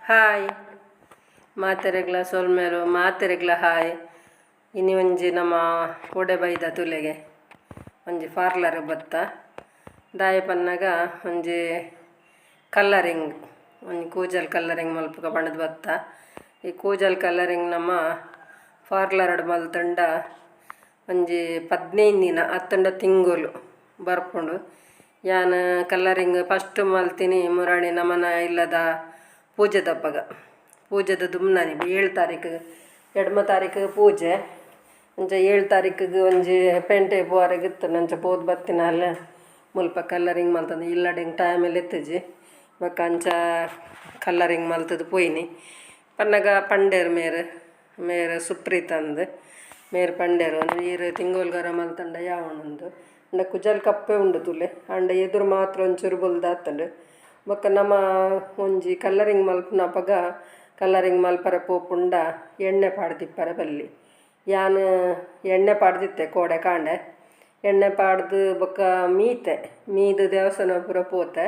Hi ಮಾತೆರೆಗ್ಲ ಸೊಲ್ಮೆಲು ಮಾತೆರೆಗ್ಲ hi. ಇನಿ ಒಂಜಿ ನಮ್ಮ ಕೋಡೆ ಬೈದ ತುಲೆಗೆ ಒಂಜಿ ಪಾರ್ಲರ್ ಬತ್ತ ದಾಯೆ ಪನ್ನಗ ಒಂಜಿ ಕಲ್ಲರಿಂಗ್ ಒಂಜಿ ಕೂಜಲ್ ಕಲ್ಲರಿಂಗ್ ಮಲ್ಪುಗ ಪಂಡದ್ ಬತ್ತ. ಈ ಕೂಜಲ್ ಕಲ್ಲರಿಂಗ್ ನಮ್ಮ ಪಾರ್ಲರ್ಡ್ ಮಲ್ತಂಡ ಒಂಜಿ 15 ದಿನ ಅತ್ತಂಡ ತಿಂಗೊಲು ಬರ್ಪುಂಡು. ಯಾನ್ ಕಲ್ಲರಿಂಗ್ ಫಸ್ಟ್ ಮಲ್ತಿನಿ ಮುರಾಣಿ ನಮನ ಇಲ್ಲದ ಪೂಜೆದಪಗ ಪೂಜೆದ ದುಮ್ನಾನಿ 7 ತಾರೀಕು 2 ತಾರೀಕು ಪೂಜೆ ಅಂಚ 7 ತಾರೀಕಿಗೆ ಒಂಜಿ ಪೇಂಟೆ ಪೋವರೆಗ್ ಇತ್ತುಂಡು ಅಂಚ ಪೋದು ಬತ್ತಿನಾಲ್ ಮುಲ್ಪ ಕಲ್ಲರಿಂಗ್ ಮಲ್ತಂದು ಇಲ್ಲಡೆ ಟೈಮ್ ಇತ್ತಿಜಿ ಬೊಕ ಅಂಚ ಕಲ್ಲರಿಂಗ್ ಮಲ್ತದು ಪೋಯಿನಿ ಪನ್ನಗ ಪಂಡೇರ್ ಮೇರ್ ಮೇರ್ ಸುಪ್ರೀತ್ ಅಂದ್ ಮೇರ್ ಪಂಡೇರ್ ಒಂಜಿ ಈರ್ ತಿಂಗೊಲ್ಗರ ಮಲ್ತಂಡ ಯಾವೊಂಡು ಅಂಡ ಕುಜಲ್ ಕಪ್ಪೆ ಉಂಡು ತುಲೆ ಅಂಡ ಎದುರು ಮಾತ್ರ ಒಂಚೂರು ಬೊಲ್ದಾತುಂಡು ಬೊಕ ನಮ ಒಂಜಿ ಕಲ್ಲರಿಂಗ್ ಮಲ್ಪುನಪಗ ಕಲ್ಲರಿಂಗ್ ಮಲ್ಪರೆ ಪೋಪುಂಡ ಎಣ್ಣೆ ಪಾಡ್ದಿಪ್ಪರೆ ಬಲ್ಲಿ. ಯಾನ್ ಎಣ್ಣೆ ಪಾಡ್ದಿತ್ತೆ ಕೋಡೆ ಕಾಂಡೆ ಎಣ್ಣೆ ಪಾಡ್ದು ಬೊಕ ಮೀತೆ ಮೀದು ದೇವಸ್ಥಾನ ಪೂರ ಪೋತೆ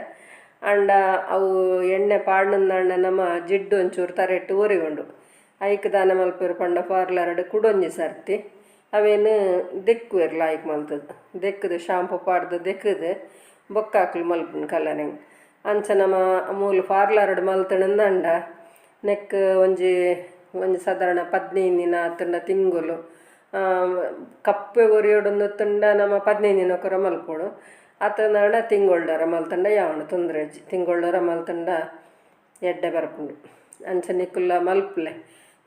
ಅಂಡ ಅವು ಎಣ್ಣೆ ಪಾಡ್ನಂದಾಂಡ ನಮ ಜಿಡ್ಡು ಒಂಚೂರು ತರೆಟ್ ಒರಿಯುಂಡು. ಐಕ್ ದಾನೆ ಮಲ್ಪೆರ್ ಪಂಡ ಪಾರ್ಲರ್ಡ್ ಕುಡೊಂಜಿ ಸರ್ತಿ ಅವೇನು ದೆಕ್ಕುವೆರ್ ಲಾಯ್ಕ್ ಮಲ್ತುದು ದೆಕ್ಕುದು ಶಾಂಪು ಪಾಡ್ದು ದೆಕ್ಕುದು ಬೊಕ್ಕ ಅಕ್ಲು ಮಲ್ಪುನು ಕಲ್ಲರಿಂಗ್. ಅಂಚ ನಮ ಮೂಲು ಪಾರ್ಲರ್ಡ್ ಮಲ್ತುಂಡಂಡ ನೆಕ್ ಒಂಜಿ ಒಂಜಿ ಸಾಧಾರಣ 15 ದಿನ ಅತ್ತಂಡ ತಿಂಗೊಲು ಕಪ್ಪೆ ಒರಿಯೊಡುಂದು ನಮ 15 ದಿನಕ್ಕೊರ ಮಲ್ಪೊಡು ಅತ್ತಂಡ ತಿಂಗೊಲ್ಡೊರ ಮಲ್ತಂಡ ಯಾವುಂಡು ತೊಂದರೆ ಇಜ್ಜಿ. ತಿಂಗೊಲ್ಡೊರ ಮಲ್ತಂಡ ಎಡ್ಡೆ ಬರ್ಪುಂಡು. ಅಂಚ ನಿಕುಲ್ಲ ಮಲ್ಪುಲೆ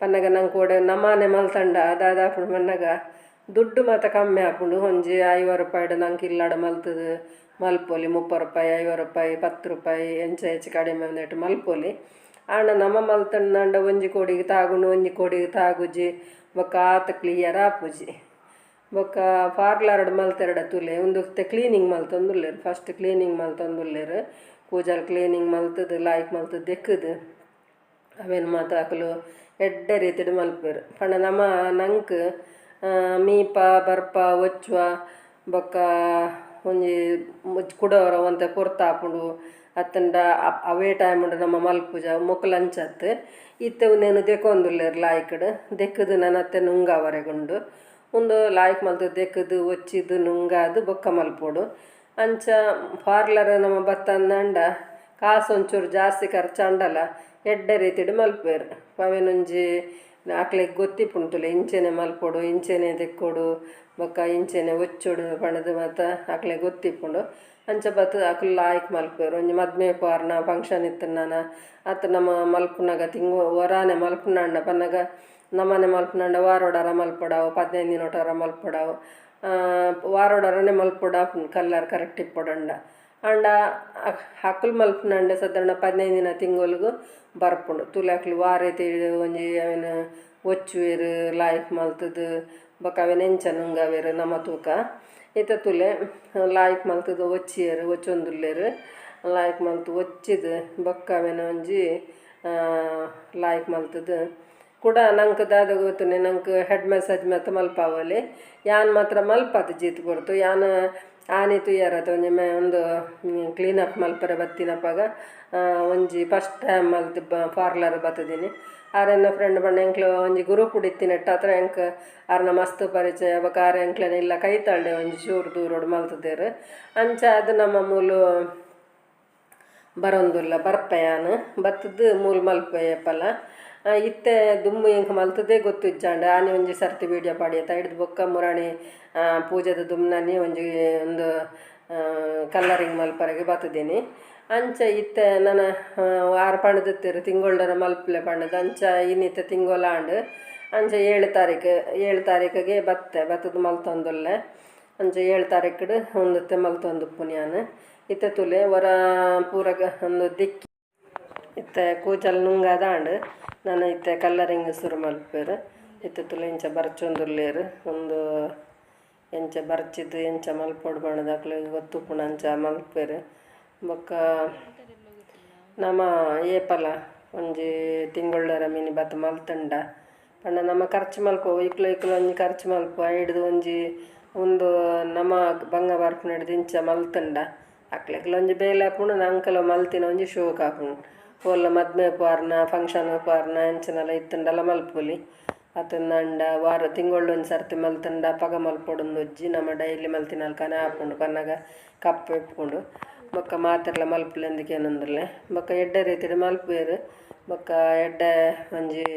ಪನ್ನಗ ನಂಕ್ ಓಡೆ ನಮಾನೆ ಮಲ್ತಂಡ ದಾದಾಪುಂಡು ಪನ್ನಗ ದುಡ್ಡು ಮಾತ ಕಮ್ಮಿ ಆಪುಂಡು. ಒಂಜಿ 50 ರೂಪಾಯಿಡ್ ನಂಕ್ ಇಲ್ಲಡ ಮಲ್ತುದು ಮಲ್ಪೊಲಿ 30 ರೂಪಾಯಿ 50 ರೂಪಾಯಿ 10 ರೂಪಾಯಿ ಎಂಚ ಹೆಚ್ಚು ಕಡಿಮೆ ಒಂದೆಟ್ ಮಲ್ಪೊಲಿ. ಆಂಡ ನಮ ಮಲ್ತಂಡ ಒಂಜಿ ಕೋಡಿಗೆ ತಾಗುಂಡು ಒಂಜಿ ಕೋಡಿಗೆ ತಾಗುಜಿ ಬೊಕ ಆತ್ ಕ್ಲಿಯರ್ ಆಪುಜಿ. ಬೊಕ ಪಾರ್ಲರ್ಡ್ ಮಲ್ತೆರಡ ತುಲೆ ಉಂದು ಕ್ಲೀನಿಂಗ್ ಮಲ್ತೊಂದುಲ್ಲೆರ್ ಫಸ್ಟ್ ಕ್ಲೀನಿಂಗ್ ಮಲ್ತೊಂದುಲ್ಲೆರ್ ಕೂಜಲ್ ಕ್ಲೀನಿಂಗ್ ಮಲ್ತುದು ಲಾಯ್ಕ್ ಮಲ್ತುದು ದೆಕ್ಕುದು ಅವೇನು ಮಾತ ಅಕುಲು ಎಡ್ಡೆ ರೀತಿಡ್ ಮಲ್ಪೆರ್. ಪಂಡ ನಮ ನಂಕ್ ಮೀಪ ಬರ್ಪ ಒಚ್ಚುವ ಬೊಕ ಒಂಜಿ ಕುಡೊರ ಒಂತೆ ಪೊರ್ತಾಪುಂಡು ಅತ್ತಂಡ ಅವೇ ಟೈಮ್ ನಮ ಮಲ್ಪುಜ ಮೊಕುಲು ಅಂಚತ್ ಇತ್ತೆ ಉಂದೆನ್ ದೆಕೊಂದುಲ್ಲೆರ್ ಲಾಯ್ಕ್ಡ್ ದೆಕ್ಕುದು ನನತ್ತೆ ನುಂಗಾವರೆಗುಂಡು ಉಂದು ಲಾಯ್ಕ್ ಮಲ್ತುದು ದೆಕ್ಕುದು ಒಚ್ಚಿದ್ ನುಂಗಾದ್ ಬೊಕ್ಕ ಮಲ್ಪೊಡು. ಅಂಚ ಪಾರ್ಲರ್ ನಮ ಬತ್ತಂದಾಂಡ ಕಾಸು ಒಂಚೂರು ಜಾಸ್ತಿ ಖರ್ಚಾಂಡಲ ಎಡ್ಡೆ ರೀತಿಡ್ ಮಲ್ಪುವೆರ್. ಅವೆನೊಂಜಿ ಅಕ್ಲೆಗ್ ಗೊತ್ತಿಪ್ಪುಂಡು ಇಂಚೆನೆ ಮಲ್ಪೊಡು ಇಂಚೆನೆ ದೆಕ್ಕೊಡು ಬೊಕ್ಕ ಇಂಚೆನೆ ಒಚ್ಚೊಡು ಪಂಡುದು ಮಾತ ಅಕ್ಲೆಗ್ ಗೊತ್ತಿಪ್ಪುಂಡು. ಅಂಚ ಬತ್ತ್ ಅಕುಲು ಲಾಯ್ಕ್ ಮಲ್ಪುವೆರ್. ಒಂಜಿ ಮದ್ಮೆ ಪೋರ್ನ ಫಂಕ್ಷನ್ ಇತ್ತುಂಡನ ಅತ್ತ್ ನಮ ಮಲ್ಪುನಗ ತಿಂಗೊ ಒರಾನೆ ಮಲ್ಪುನಂಡ ಪನ್ನಗ ನಮನೆ ಮಲ್ಪುನಂಡ ವಾರೊಡೊರ ಮಲ್ಪೊಡಾವು 15 ದಿನೊಟೊರ ಮಲ್ಪೊಡಾವು ವಾರೊಡೊರನೆ ಮಲ್ಪೊಡಾಪುಂಡು ಕಲ್ಲರ್ ಕರೆಕ್ಟ್ ಇಪ್ಪೊಡಂಡ. ಆಂಡ ಅಕುಲು ಮಲ್ಪುನಂಡ ಸಾಧಾರಣ 15 ದಿನ ತಿಂಗೊಲುಗು ಬರ್ಪುಂಡು. ತುಲೆ ಅಕ್ಲು ವಾರ ಒಂಜಿ ಅವೆನ್ ಒಚ್ಚುವೆರ್ ಲಾಯ್ಕ್ ಮಲ್ತುದು ಬೊಕ ಅವೆನ್ ಎಂಚ ನುಂಗಾವೆರ್ ನಮ ತೂಕ. ಇತ್ತೆ ತುಲೆ ಲಾಯ್ಕ್ ಮಲ್ತುದು ಒಚ್ಚಿಯೆರ್ ಒಚ್ಚೊಂದುಲ್ಲೆರ್ ಲಾಯ್ಕ್ ಮಲ್ತ್ ಒಚ್ಚಿದ್ ಬೊಕ್ಕ ಅವೆನ್ ಒಂಜಿ ಲಾಯ್ಕ್ ಮಲ್ತುದು ಕುಡ ನಂಕ್ ದಾದ ಗೊತ್ತುಂಡೆ ನಂಕ್ ಹೆಡ್ ಮಸಾಜ್ ಮಾತ ಮಲ್ಪಾವೊಲಿ. ಯಾನ್ ಮಾತ್ರ ಮಲ್ಪತ್ ಜೀತ್ ಪೊರ್ತು ಯಾನ್ ಆನಿ ತೂಯರತ ಒಂಜಿ ಉಂದು ಕ್ಲೀನ್ ಅಪ್ ಮಲ್ಪರೆ ಬತ್ತಿನಪಗ ಒಂಜಿ ಫಸ್ಟ್ ಟೈಮ್ ಮಲ್ತ್ ಪಾರ್ಲರ್ ಬತ್ತುದಿನಿ. ಆರೆನ ಫ್ರೆಂಡ್ ಪಂಡ ಎಂಕ್ಲು ಒಂಜಿ ಗ್ರೂಪ್ ಇತ್ತಿನೆಟ್ಟ ಅತ್ರ ಎಂಕ್ ಆರ್ನ ಮಸ್ತ್ ಪರಿಚಯ ಬೊಕ ಆರ್ ಎಂಕ್ಲೆನ ಇಲ್ಲ ಕೈತಲ್ಡೆ ಒಂಜಿ ಚೂರು ದೂರೊಡು ಮಲ್ತುದೆರ್. ಅಂಚ ಆದ್ ನಮ ಮೂಲು ಬರೊಂದುಲ್ಲ ಬರ್ಪೆ ಯಾನ್ ಬತ್ತುದು ಮೂಲು ಮಲ್ಪುವೆ ಏಪಲ. ಇತ್ತೆ ದುಂಬು ಎಂಕ್ ಮಲ್ತುದೇ ಗೊತ್ತಿಜ್ಜಾಂಡ್ ಆನಿ ಒಂಜಿ ಸರ್ತಿ ವೀಡಿಯೋ ಪಾಡಿಯೆತ ಐಡ್ದ್ ಬೊಕ್ಕ ಮುರಾಣಿ ಪೂಜೆದ ದುಮ್ನಾನಿ ಒಂಜಿ ಉಂದು ಕಲ್ಲರಿಂಗ್ ಮಲ್ಪರೆಗ್ ಬತ್ತುದಿನಿ. ಅಂಚ ಇತ್ತೆ ನನ ಆರ್ ಪಂಡುದಿತ್ತೆರ್ ತಿಂಗೊಲ್ಡೊರ ಮಲ್ಪುಲೆ ಪಂಡುದು ಅಂಚ ಇನಿತ ತಿಂಗೊಲಾಂಡ್ ಅಂಚ 7 ತಾರೀಕು 7 ತಾರೀಕಿಗೆ ಬತ್ತೆ ಬತ್ತುದು ಮಲ್ತೊಂದುಲ್ಲೆ. ಅಂಚ 7 ತಾರೀಕುಡು ಉಂದುತ್ತೆ ಮಲ್ತೊಂದುಪ್ಪುನು ಯಾನ್. ಇತ್ತೆ ತುಲೆ ಒರ ಪೂರಗ ಉಂದು ದಿಕ್ಕಿ ಇತ್ತೆ ಕೂಜಲ್ ನುಂಗಾದಾಂಡ್ ನನ ಇತ್ತೆ ಕಲ್ಲರಿಂಗ್ ಸುರು ಮಲ್ಪುವೆರ್. ಇತ್ತೆ ತುಲೆ ಇಂಚ ಬರ್ಚೊಂದುಲ್ಲೆರ್ ಉಂದು ಎಂಚ ಬರ್ಚಿದ್ ಎಂಚ ಮಲ್ಪೊಡು ಪಂಡುದು ಅಕ್ಲೆಗ್ ಗೊತ್ತುಪ್ಪುಂಡು ಅಂಚ ಮಲ್ಪುವೆರ್. ಬೊಕ್ಕ ನಮ ಏಪಲ ಒಂಜಿ ತಿಂಗೊಲ್ಡೊರ ಮಿನಿ ಬತ್ತ್ ಮಲ್ತುಂಡ ಪಂಡ ನಮ ಖರ್ಚು ಮಲ್ಪುವ ಇಕ್ಲು ಇಕ್ಲು ಒಂಜಿ ಖರ್ಚು ಮಲ್ಪುವ ಐಡ್ದ್ ಒಂಜಿ ಉಂದು ನಮ ಬಂಗ ಬರ್ಪುನೆಡ್ದ್ ಇಂಚ ಮಲ್ತುಂಡ ಅಕ್ಲೆಗ್ಲ ಒಂಜಿ ಬೇಲೆ ಆಪುಂಡು ನಂಕಲ ಮಲ್ತಿನ ಒಂಜಿ ಶೋಕ್ ಆಪುಂಡು. ಓಲ್ಲ ಮದ್ಮೆ ಪಾರ್ನ ಫಂಕ್ಷನ್ ಪಾರ್ನ ಎಂಚಿನಲ ಇತ್ತುಂಡಲ ಮಲ್ಪೊಲಿ. ಅತ್ತಂಡ ವಾರ ತಿಂಗೊಳ್ ಒಂಜಿ ಸರ್ತಿ ಮಲ್ತುಂಡ ಅಪಗ ಮಲ್ಪೊಡುಂದು ಇಜ್ಜಿ, ನಮ ಡೈಲಿ ಮಲ್ತಿನಲ್ಕನೆ ಆಪುಂಡು ಪನ್ನಗ ಕಪ್ಪು ಇಪ್ಪುಂಡು. ಬೊಕ್ಕ ಮಾತೆರ್ಲ ಮಲ್ಪುಲೆಂದ್ ಕೇನೊಂದುಲ್ಲೆ. ಬೊಕ್ಕ ಎಡ್ಡೆ ರೀತಿಡ್ ಮಲ್ಪುವೆರ್. ಬೊಕ್ಕ ಎಡ್ಡೆ ಒಂಜಿ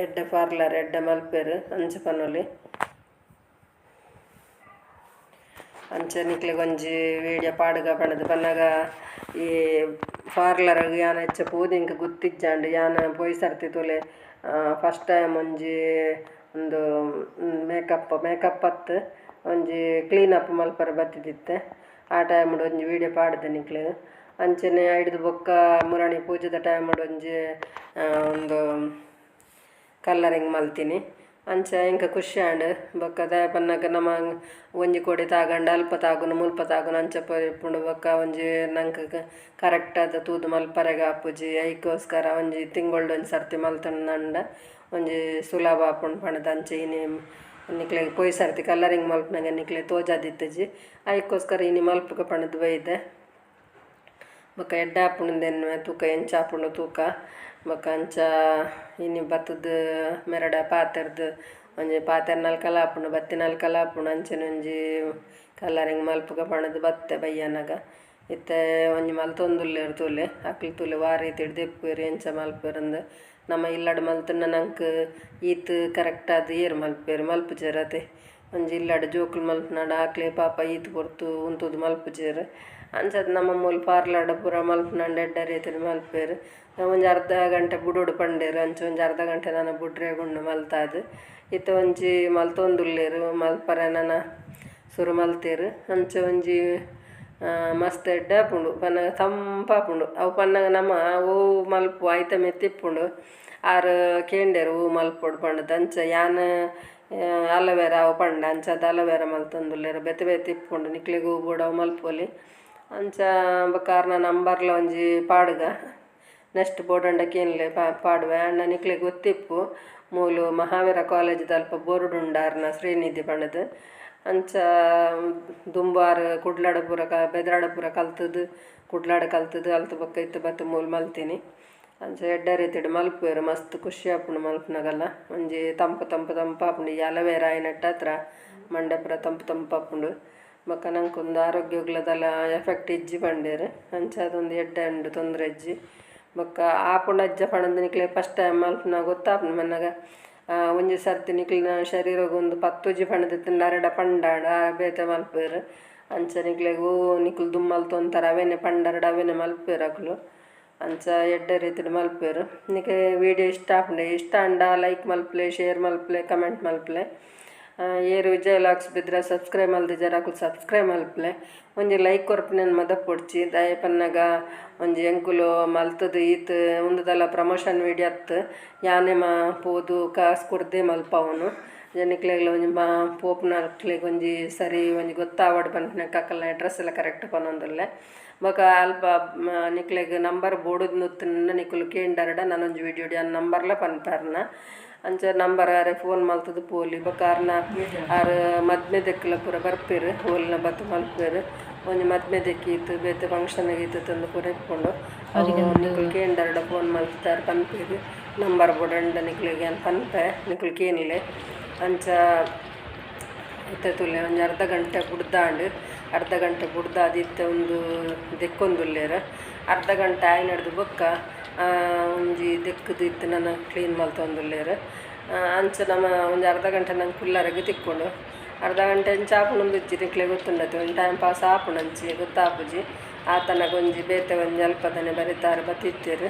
ಎಡ್ಡೆ ಪಾರ್ಲರ್ ಎಡ್ಡೆ ಮಲ್ಪುವೆರ್ ಅಂಚ ಪನೊಲಿ. ಅಂಚ ನಿಕ್ಲೆಗ್ ಒಂಜಿ ವೀಡಿಯೋ ಪಾಡುಗ ಪಂಡ್ದ್ ಪನ್ನಗ ಈ ಪಾರ್ಲರ್ ಗ್ ಯಾನ್ ಎಚ್ಚ ಪೋದು ಎಂಕ್ ಗೊತ್ತಿಜ್ಜಾಂಡ್. ಯಾನ್ ಪೋಯಿ ಸರ್ತಿ ತೂಲೆ ಫಸ್ಟ್ ಟೈಮ್ ಒಂಜಿ ಉಂದು ಮೇಕಪ್ ಮೇಕಪ್ ಅತ್ತ್ ಒಂಜಿ ಕ್ಲೀನ್ ಅಪ್ ಮಲ್ಪರೆ ಬತ್ತಿದಿತ್ತೆ. ಆ ಟೈಮ್ ಡ್ ಒಂಜಿ ವೀಡಿಯೋ ಪಾಡ್ದೆ ನಿಕ್ಲೆಗ್. ಅಂಚನೆ ಐಡ್ದ್ ಬೊಕ್ಕ ಮುರಾನಿ ಪೂಜೆದ ಟೈಮ್ ಡ್ ಒಂಜಿ ಉಂದು ಕಲರಿಂಗ್ ಮಲ್ತಿನಿ. ಅಂಚ ಎಂಕ್ ಖುಷಿ ಆಂಡ್. ಬೊಕ್ಕ ದಾಯೆ ಪನ್ನಗ ನಮ ಒಂಜಿ ಕೊಡಿ ತಾಗಂಡ ಅಲ್ಪ ತಾಗುನು ಮುಲ್ಪ ತಾಗುನು ಅಂಚ ಪೂರ ಇಪ್ಪುಂಡು. ಬೊಕ್ಕ ಒಂಜಿ ನಂಕ್ ಕರೆಕ್ಟ್ ಆದ್ ತೂದು ಮಲ್ಪರೆಗ್ ಆಪುಜಿ. ಐಕೋಸ್ಕರ ಒಂಜಿ ತಿಂಗೊಳ್ಡು ಒಂಜಿ ಸರ್ತಿ ಮಲ್ತುಂಡ ಒಂಜಿ ಸುಲಭ ಆಪುಂಡು ಪಂಡ್ದ್ ಅಂಚ ಇನಿ ನಿಕ್ಲೆಗ್ ಪೋಯಿ ಸರ್ತಿ ಕಲರಿಂಗ್ ಮಲ್ಪುನಗ ನಿಕ್ಲೆಗ್ ತೋಜಾದಿತ್ತಿಜಿ. ಐಕೋಸ್ಕರ ಇನಿ ಮಲ್ಪುಗ ಪಂಡ್ದ್ ಬೈದೆ. ಬೊಕ್ಕ ಎಡ್ಡೆ ಆಪುಂಡು ಎನ್ನುವೆ ತೂಕ ಎಂಚ ಆಪುಂಡು ತೂಕ. ಬೊಕ್ಕ ಅಂಚ ಇನಿ ಬತ್ತುದು ಮೆರಡ ಪಾತೆರ್ದ್ ಒಂಜಿ ಪಾತೆರ್ನಲ್ಕಲ ಆಪುಂಡು ಬತ್ತಿನಲ್ಕಲ ಆಪುಂಡು. ಅಂಚನೆ ಒಂಜಿ ಕಲರಿಂಗ್ ಮಲ್ಪುಗ ಪಂಡ್ದ್ ಬತ್ತೆ ಬಯ್ಯನಗ. ಇತ್ತೆ ಒಂಜಿ ಮಲ್ತೊಂದುಲ್ಲೆರ್ ತೂಲೆ ಅಕ್ಲ್ ತೂಲೆ ವಾ ರೀತಿಡ್ ದೆಪ್ಪುವೆರ್ ಎಂಚ ಮಲ್ಪುವೆರಂದ್. ನಮ ಇಲ್ಲಡ್ ಮಲ್ತುಂಡ ನಂಕ್ ಈತ್ ಕರೆಕ್ಟ್ ಆದ್ ಏರ್ ಮಲ್ಪುವೆರ್ ಮಲ್ಪುಜೆರ್ ಅತೆ. ಒಂಜಿ ಇಲ್ಲಡ್ ಜೋಕುಲು ಮಲ್ಪುನಡ ಅಕ್ಲೆ ಪಾಪ ಈತ್ ಪೊರ್ತು ಉಂತುದು ಮಲ್ಪುಜೆರ್. ಅಂಚಾದ್ ನಮ ಮೂಲು ಪಾರ್ಲರ್ಡ್ ಪೂರ ಮಲ್ಪುನಂಡ ಎಡ್ಡೆ ರೀತಿಡ್ ಮಲ್ಪುವೆರ್. ಒಂಜಿ ಅರ್ಧ ಗಂಟೆ ಬುಡೊಡು ಪಂಡೆರ್ ಅಂಚ ಒಂಜಿ ಅರ್ಧ ಗಂಟೆ ನನ ಬುಡ್ರೆಗ್ ಉಂಡು ಮಲ್ತಾದ್. ಇತ್ತೆ ಒಂಜಿ ಮಲ್ತೊಂದುಲ್ಲೆರ್ ಮಲ್ಪರೆ ನನ ಸುರು ಮಲ್ತೆರ್. ಅಂಚ ಒಂಜಿ ಮಸ್ತ್ ಎಡ್ಡೆ ಆಪುಂಡು ಪನ್ನಗ ತಂಪಾಪುಂಡು. ಅವು ಪನ್ನಗ ನಮ ಒವು ಮಲ್ಪುವ ಐತ ಮಿತ್ತ್ ಇಪ್ಪುಂಡು. ಆರ್ ಕೇಂಡೆರ್ ಒವು ಮಲ್ಪೊಡು ಪಂಡ್ದ್ ಅಂಚ ಯಾನ್ ಅಲೋವೆರಾ ಅವು ಪಂಡ ಅಂಚಾದ್ ಅಲೋವೆರಾ ಮಲ್ತೊಂದುಲ್ಲೆರ್. ಬೇತೆ ಬೇತೆ ಇಪ್ಪುಂಡು ನಿಕ್ಲೆಗ್ ಒವು ಬೋಡು ಅವು ಮಲ್ಪೊಲಿ. ಅಂಚ ಬೊಕ್ಕ ಆರ್ನ ನಂಬರ್ಲ ಒಂಜಿ ಪಾಡುಗ ನೆಕ್ಸ್ಟ್ ಬೋಡಾಂಡ ಕೇನ್ಲೆ ಪಾಡುವೆ. ಆಂಡ ನಿಕ್ಲೆಗ್ ಗೊತ್ತಿಪ್ಪು ಮೂಲು ಮಹಾವೀರ ಕಾಲೇಜ್ ದಲ್ಪ ಬೋರ್ಡ್ ಉಂಡು ಆರ್ನ ಶ್ರೀನಿಧಿ ಪಂಡ್ದ್. ಅಂಚ ದುಂಬು ಆರ್ ಕುಡ್ಲಡ್ ಪೂರ ಬೆದ್ರಡ್ ಪೂರ ಕಲ್ತುದು ಕುಡ್ಲಡ್ ಕಲ್ತುದು ಅಲ್ತ್ ಬೊಕ್ಕ ಇತ್ತೆ ಬತ್ತ್ ಮೂಲು ಮಲ್ತಿನಿ. ಅಂಚ ಎಡ್ಡೆ ರೀತಿಡ್ ಮಲ್ಪುವೆರ್ ಮಸ್ತ್ ಖುಷಿ ಆಪುಂಡು ಮಲ್ಪುನಗಲ. ಒಂಜಿ ತಂಪು ತಂಪು ತಂಪಾಪುಂಡು ಈ ಅಲೋವೆರಾ ಆಯಿನೆಟ್ಟಾತ್ರ ಮಂಡೆ ಪೂರ ತಂಪು ತಂಪಾಪುಂಡು. ಬೊಕ್ಕ ನಂಕ್ ಉಂದು ಆರೋಗ್ಯಗ್ಲ ದಾಲ ಎಫೆಕ್ಟ್ ಇಜ್ಜಿ ಪಂಡೆರ್. ಅಂಚಾದ್ ಉಂದು ಎಡ್ಡೆ ಉಂಡು ತೊಂದರೆ ಇಜ್ಜಿ. ಬೊಕ್ಕ ಆಪುಂಡ ಇಜ್ಜ ಪಂಡ್ದ್ ನಿಕ್ಲೆಗ್ ಫಸ್ಟ್ ಟೈಮ್ ಮಲ್ಪುನಗ ಗೊತ್ತಾಪುಂಡು. ಪನ್ನಗ ಒಂಜಿ ಸರ್ತಿ ನಿಕ್ಲೆನ ಶರೀರಗ್ ಉಂದು ಪತ್ತುಜಿ ಪಂಡ್ದ್ ಇತ್ತುಂಡ ಅರೆಡ ಪಂಡಾಂಡ ಬೇತೆ ಮಲ್ಪುವೆರ್. ಅಂಚ ನಿಕ್ಲೆಗ್ ಒವು ನಿಕುಲು ದುಂಬು ಮಲ್ತೊಂತಾರ ಅವೆನೆ ಪಂಡರ್ಡ ಅವೆನೆ ಮಲ್ಪುವೆರ್ ಅಕುಲು. ಅಂಚ ಎಡ್ಡೆ ರೀತಿಡ್ ಮಲ್ಪುವೆರ್. ನಿಕ್ಕೆ ವೀಡಿಯೋ ಇಷ್ಟ ಆಪುಂಡು ಇಷ್ಟ ಆಂಡ ಲೈಕ್ ಮಲ್ಪುಲೆ, ಶೇರ್ ಮಲ್ಪುಲೆ, ಕಮೆಂಟ್ ಮಲ್ಪುಲೆ. ಏರ್ ವಿಜಯ್ ವ್ಲಾಗ್ಸ್ ಬೆದ್ರ ಸಬ್ಸ್ಕ್ರೈಬ್ ಮಲ್ದಿಜಾರ ಅಕುಲು ಸಬ್ಸ್ಕ್ರೈಬ್ ಮಲ್ಪುಲೆ. ಒಂಜಿ ಲೈಕ್ ಕೊರ್ಪಿನೆನ್ ಮದಪೊಡ್ಚಿ. ದಾಯೆ ಪನ್ನಗ ಒಂಜಿ ಎಂಕುಲು ಮಲ್ತುದು ಈತ್ ಉಂದುದಲ ಪ್ರಮೋಷನ್ ವೀಡಿಯೋ ಅತ್ತ್. ಯಾನೆ ಮಾ ಪೋದು ಕಾಸ್ ಕೊರ್ದೇ ಮಲ್ಪವುನು. ನಿಕ್ಲೆಗ್ಲ ಒಂಜಿ ಪೋಪುನಕ್ಲೆಗ್ ಒಂಜಿ ಸರಿ ಒಂಜಿ ಗೊತ್ತಾವಡ್ ಪನ್ಪಿನಕ್ ಅಕಲ್ನ ಅಡ್ರೆಸ್ ಎಲ್ಲ ಕರೆಕ್ಟ್ ಪನೊಂದುಲ್ಲೆ. ಬೊಕ ಅಲ್ಪ ನಿಕ್ಲೆಗ್ ನಂಬರ್ ಬೋಡುಂದು ನಿಕುಲು ಕೇಂಡರ್ಡ ನನೊಂಜಿ ವೀಡಿಯೋ ಯಾನ್ ನಂಬರ್ಲ ಪನ್ಪೆರ್ನ. ಅಂಚ ನಂಬರ್ ಆರೆ ಫೋನ್ ಮಲ್ತುದು ಪೋಲಿ. ಬೊಕ ಆರ್ನ ಆರ್ ಮದ್ಮೆ ದೆಕ್ಕುಲ ಪೂರ ಬರ್ಪೆರ್ ಓಲ್ನ ಬತ್ತ್ ಮಲ್ಪುವೆರ್. ಒಂಜಿ ಮದ್ಮೆ ದೆಕ್ಕೀತ್ ಬೇತೆ ಫಂಕ್ಷನ್ ಗೀತ್ ತಂದು ಪೂರ ಇಪ್ಪುಂಡು. ನಿಕುಲು ಕೇಂಡರ್ಡ ಫೋನ್ ಮಲ್ತುದು ಪನ್ಪೆರ್. ನಂಬರ್ ಬೋಡಂಡ ನಿಕ್ಲೆಗ್ ಯಾನ್ ಪನ್ಪೆ ನಿಕುಲು ಕೇನ್ಲೆ. ಅಂಚ ಇತ್ತೆ ತೂಲೆ ಒಂಜಿ ಅರ್ಧ ಗಂಟೆ ಬುಡ್ದಾಂಡ್. ಅರ್ಧ ಗಂಟೆ ಬುಡ್ದಾದ್ ಇತ್ತೆ ಉಂದು ದೆಕ್ಕೊಂದುಲ್ಲೆರ್. ಅರ್ಧ ಗಂಟೆ ಆಯಿನಡ್ದು ಬೊಕ್ಕ ಒಂಜಿ ದೆಕ್ಕುದು ಇತ್ತೆ ನನ ಕ್ಲೀನ್ ಮಲ್ತೊಂದುಲ್ಲೆರ್. ಅಂಚ ನಮ ಒಂಜಿ ಅರ್ಧ ಗಂಟೆ ನಂಗೆ ಕುಲ್ಲರೆಗ್ ತಿಕ್ಕುಂಡು. ಅರ್ಧ ಗಂಟೆ ಎಂಚ ಆಪುಂಡು ಇಜ್ಜಿ ನಿಕ್ಲೆಗ್ ಗೊತ್ತುಂಡತೆ ಒಂಜಿ ಟೈಮ್ ಪಾಸ್ ಆಪುಂಡು ಅಂಚಿ ಗೊತ್ತಾಪುಜಿ. ಆತನಗ ಒಂಜಿ ಬೇತೆ ಒಂಜಿ ಅಲ್ಪದನೆ ಬರಿತಾರ್ ಬತ್ತಿತ್ತೆರ್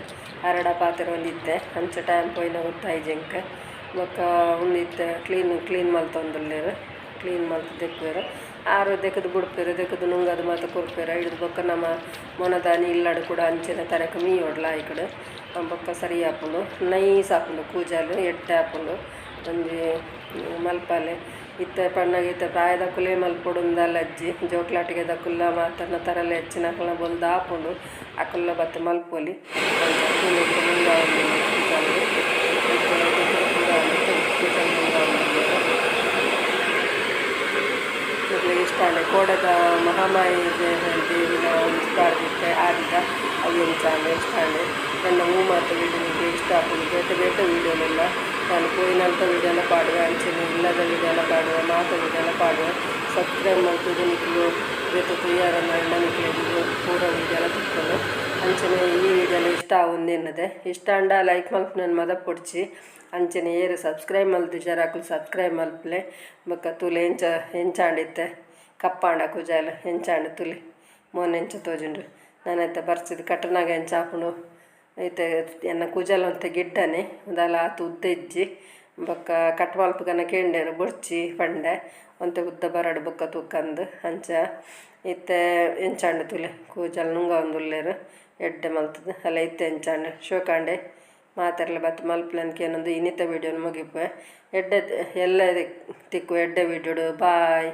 ಅರಡ ಪಾತೆರೊಂದಿತ್ತೆ. ಅಂಚ ಟೈಮ್ ಪೋಯಿನ ಗೊತ್ತಾಯಿಜಿ ಎಂಕ್. ಬೊಕ್ಕ ಉಂದು ಇತ್ತೆ ಕ್ಲೀನ್ ಕ್ಲೀನ್ ಮಲ್ತೊಂದುಲ್ಲೆರ್. ಕ್ಲೀನ್ ಮಲ್ತ್ ದೆಪ್ಪುವೆರ್. ಆರು ದೆಕ್ಕುದು ಬುಡ್ಪೆರ್ ದೆಕ್ಕುದು ನುಂಗದು ಮಾತ ಕೊರ್ಪೆರ್. ಐಡ್ದ್ ಬೊಕ್ಕ ನಮ ಮೊನದಾನಿ ಇಲ್ಲಡ್ ಕೂಡ ಅಂಚನೆ ತರೆಕ್ ಮೀಯೊಡ್ಲ ಆಯ್ಕಡ್ ಬೊಕ್ಕ ಸರಿ ಆಪುಂಡು. ನೈಸ್ ಆಪುಂಡು ಕೂಜಲ್ ಎಡ್ಡೆ ಆಪುಂಡು. ಒಂಜಿ ಮಲ್ಪಲೆ ಇತ್ತೆ ಪನ್ನಗ ಇತ್ತೆ ಪ್ರಾಯದಕುಲೇ ಮಲ್ಪೊಡುಂದಲ್ಲ ಅಜ್ಜಿ ಜೋಕ್ಲಾಟಿಗೆದಕುಲ್ಲ ಮಾತರ್ನ ತರಲೆ ಹೆಚ್ಚಿನಕಲ್ನ ಬೊಲ್ದು ಆಪುಂಡು. ಅಕುಲ್ಲ ಬತ್ತ್ ಮಲ್ಪೊಲಿ. ಅಂಚ ತೂಲೆ ಇತ್ತೆ ನುಂಗಾವೊಂದುಲ್ಲೆರ್ ಕೂಜಲ್ಗ್. ಇತ್ತೆ ದೆಕ್ಕುದು ಪೂರ ಆಂಡ್ ಕೂಜಲ್ ನುಂಗಾವೊಂದುಲ್ಲೆರ್. ನಿಕ್ಲೆಗ್ ಇಷ್ಟ ಆಂಡ ಕೋಡೆದ ಮಹಾಮಾಯಿ ದೇವಿನ ಒಂಜಿ ಪಾಡ್ದಿತ್ತೆ ಆದಿದ ಅವು ಎಂಚ ಆಂಡ್ ಇಷ್ಟ ಆಂಡ್. ಎನ್ನ ಒವು ಮಾತ ವೀಡಿಯೋ ನಿಕ್ಲೆಗ್ ಇಷ್ಟ ಆಪುಂಡು ಬೇತೆ ಬೇತೆ ವೀಡಿಯೋಲೆಲ್ಲ ಯಾನ್ ಪೋಯಿನಲ್ತ ವೀಡಿಯೋಲ ಪಾಡುವೆ ಅಂಚೆನೆ ಇಲ್ಲದ ವೀಡಿಯೋಲ ಪಾಡುವೆ ಮಾತ ವೀಡಿಯೋಲ ಪಾಡುವೆ. ಸಬ್ಸ್ಕ್ರೈಬ್ ಮಲ್ತುದು ನಿಕುಲು ಬೇತೆ ತೂಯರೆ ನಿಕ್ಲೆಗ್ ಪೂರ ವೀಡಿಯೋಲ ತಿಕ್ಕುಂಡು. ಅಂಚೆನೆ ಈ ವೀಡಿಯೋಲ ಇಷ್ಟ ಆವೊಂದು ಎನ್ನುದೆ. ಇಷ್ಟ ಆಂಡ ಲೈಕ್ ಮಲ್ಪುನನ್ ಮದಪೊಡ್ಚಿ. ಅಂಚೆನೆ ಏರ್ ಸಬ್ಸ್ಕ್ರೈಬ್ ಮಲ್ತಿಜೆರ್ ಅಕುಲು ಸಬ್ಸ್ಕ್ರೈಬ್ ಮಲ್ಪುಲೆ. ಬೊಕ್ಕ ತೂಲೆ ಎಂಚ ಎಂಚಾಂಡ್ ಇತ್ತೆ ಕಪ್ಪಾಂಡ ಕುಜಲ್ ಎಂಚಾಂಡ್ ತೂಲೆ ಮೋನೆ ಎಂಚ ತೋಜುಂಡು. ನನ ಇತ್ತೆ ಬರ್ಸದ ಕಟ್ಟುನಗ ಎಂಚ ಆಪುಂಡು ಇತ್ತೆ ಎನ್ನ ಕುಜಲ್ ಒಂತೆ ಗಿಡ್ಡನೆ ದಾಲ ಆತ್ ಉದ್ದ ಇಜ್ಜಿ. ಬೊಕ್ಕ ಕಟ್ ಮಲ್ಪುಗನ ಕೇಂಡೆರ್ ಬೊಡ್ಚಿ ಪಂಡೆ ಒಂತೆ ಉದ್ದ ಬರಡ್ ಬೊಕ್ಕ ತೂಕಂದ್ ಅಂಚ ಇತ್ತೆ ಎಂಚಾಂಡ್ ತೂಲೆ ಕೂಜಲ್ ನುಂಗವೊಂದುಲ್ಲೆರ್ ಎಡ್ಡೆ ಮಲ್ತುದು ಅಲ್ಲ ಇತ್ತೆ ಎಂಚಾಂಡ್ ಶೋಕಾಂಡೆ ಮಾತೆರ್ಲ ಬತ್ತ್ ಮಲ್ಪುಲೆ ಕೇನೊಂದು ಇನ್ನಿತ ವೀಡಿಯೋನು ಮುಗಿಪುವೆ. ಎಡ್ಡೆ ಎಲ್ಲೆ ತಿಕ್ಕುವ ಎಡ್ಡೆ ವೀಡಿಯೋಡು ಬಾಯ್.